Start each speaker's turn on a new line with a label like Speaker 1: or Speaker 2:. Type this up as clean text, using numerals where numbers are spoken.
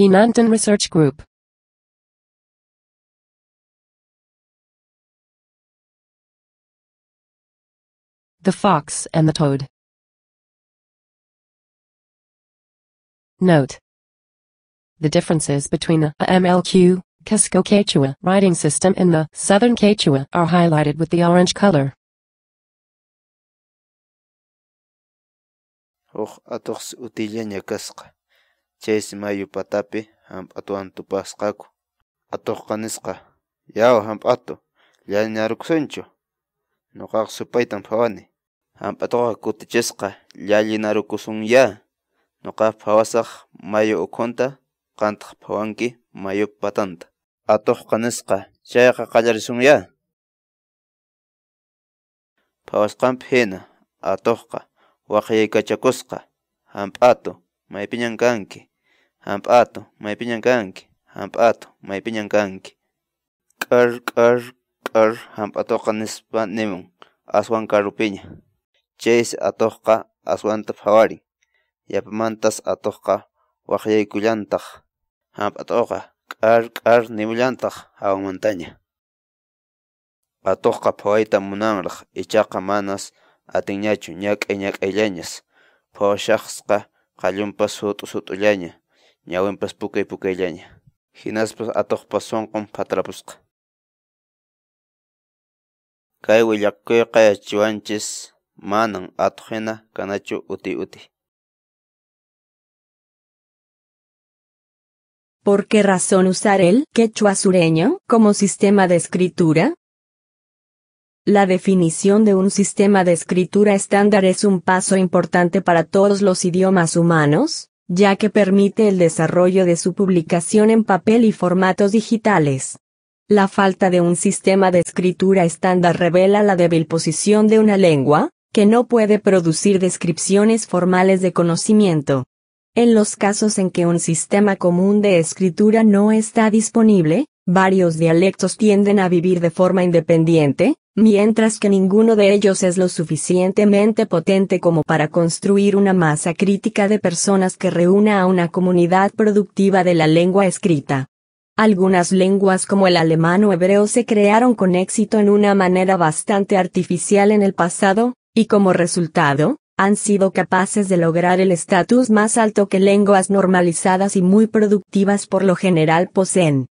Speaker 1: Hinantan Research Group. The Fox and the Toad. Note: the differences between the MLQ, Cusco Quechua writing system and the Southern Quechua are highlighted with the orange color.
Speaker 2: Huk atuqsi utillaña kasqa. Chaysi mayu patapi hamp'atuwan tupasqaku. Atuqqa nisqa: Yaw hamp'atu, llallinarukusunchu? Nuqaqa supaytan phawani. Hamp'atuqa kutichisqa: Llallinarukusunyá, nuqaqa phawasaq mayu ukhunta, qamtaq phawanki mayup patanta. Atuqqa nisqa: Chayqa qallarisunyá. Phawasqanpi hina, atuqqa waqyaykachakusqa: Hamp'atu, maypiñan kanki? Hamp'atu, maypiñan kanki? Hamp'atu, maypiñan kanki? K'ar k'ar k'ar hamp'atuqa nispa nimun aswan karupiña. Chaysi atuqqa aswanta phawarin. Yapamantas atuqqa waqyaykullantaq. Hamp'atuqa k'ar k'ar nimullantaq hawanmantaña. Atuqqa phawayta munanraq, ichaqa manas atinñachu, ñak'ay ñak'ayllañas phawashasqa, qallunpas sut'u sut'ullaña, ñawinpas pukay pukayllaña. Hinaspas atuqpa sunqun phatarapusqa. Kay willakuyqa yachachiwanchis manan atuq hina kanachu uti uti.
Speaker 3: ¿Por qué razón usar el quechua sureño como sistema de escritura? La definición de un sistema de escritura estándar es un paso importante para todos los idiomas humanos, ya que permite el desarrollo de su publicación en papel y formatos digitales. La falta de un sistema de escritura estándar revela la débil posición de una lengua, que no puede producir descripciones formales de conocimiento. En los casos en que un sistema común de escritura no está disponible, varios dialectos tienden a vivir de forma independiente, mientras que ninguno de ellos es lo suficientemente potente como para construir una masa crítica de personas que reúna a una comunidad productiva de la lengua escrita. Algunas lenguas como el alemán o hebreo se crearon con éxito en una manera bastante artificial en el pasado, y como resultado, han sido capaces de lograr el estatus más alto que lenguas normalizadas y muy productivas por lo general poseen.